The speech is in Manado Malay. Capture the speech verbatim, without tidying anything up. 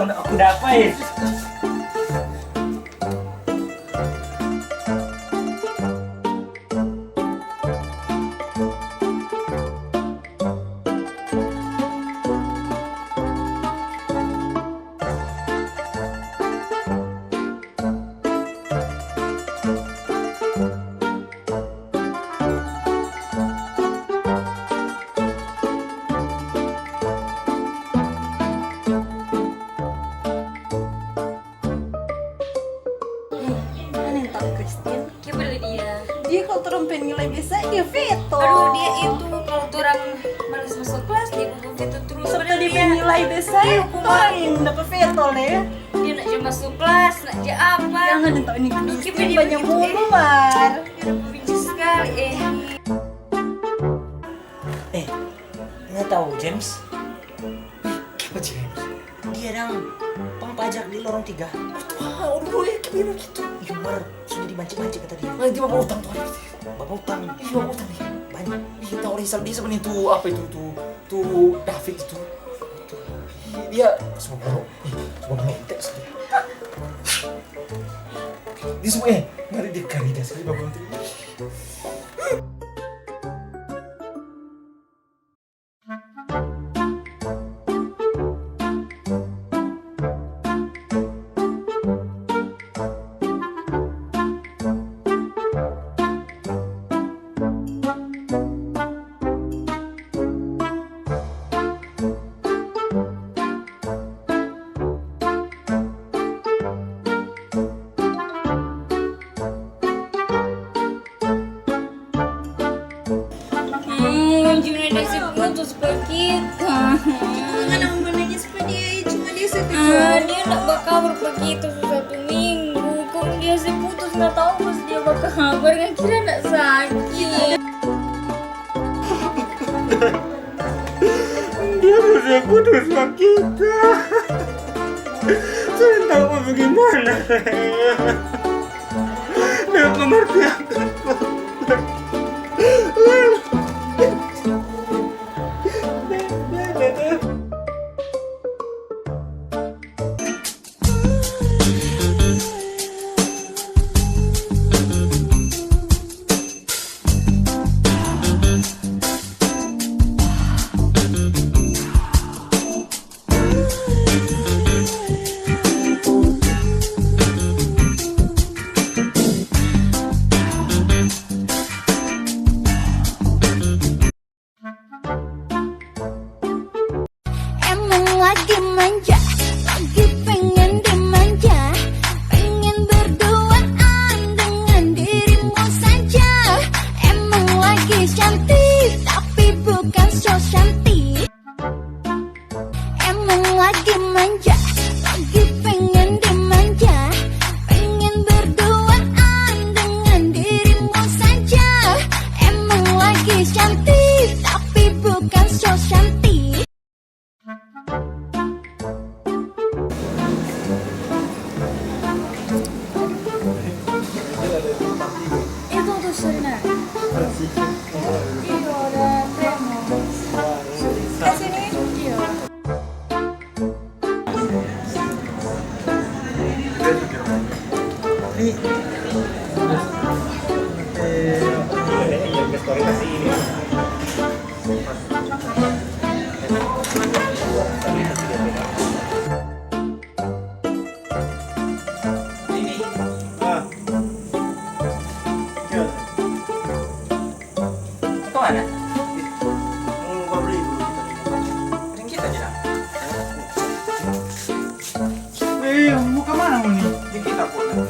Aku dapat. Ada yang tahu Christine? Kiapa dia? Dia kalau torang pengen nilai biasa, dia veto. Aduh, dia itu kalau torang malas masuk kelas, dia bawa veto terus. Sampai dia pengen nilai biasa, dia torang dapa veto le. Dia nak je masuk kelas, nak je apa? Jangan tahu ini Christine banyak ngomong, Mar. Dia benci sekali, eh. Eh, nggak tahu, James? Kiapa, James? Dia dang pang pajak di lorong tiga. Wah, aduh, eh, kiapa bagitu? Iya, Mar, sudah dimancing-mancing kata dia. Nanti bawa utang tuh. Bawa utang. Iya, bawa utang nih. Banyak. Iya, tahu orang Islam dia sebenarnya tuh apa itu tuh? Tuh David itu. Tuh. Dia semua buruk. Eh, semua buruk. Dia semua, eh, mari dia kari dia sekali bawa utang. Hmm, cuma dia se putus pa kita. Ngana mau nangis pa dia, cuma dia se putus. Ah, dia ndak bakabar pa kita so satu minggu. Kong dia se putus, nggak tahu pas dia bakabar, nggak kira ndak sakit. Dia so se putus pa kita. Saya tahu bagimana. Dia pengertian. Emang lagi manja, lagi pengen dimanja, pengen berduaan dengan dirimu saja. Emang lagi cantik, tapi bukan so cantik. Emang lagi manja, lagi pengen dimanja, pengen berduaan dengan dirimu saja. Emang lagi cantik, tapi bukan so cantik. Itu tuh Serna. Iyo, ada Premo. Ke sini. Iyo. Ini. Eh, Kemana? Mau beli dulu kita. Deng kita aja dah. Eh, mau kemana mau nih? Deng kita kok.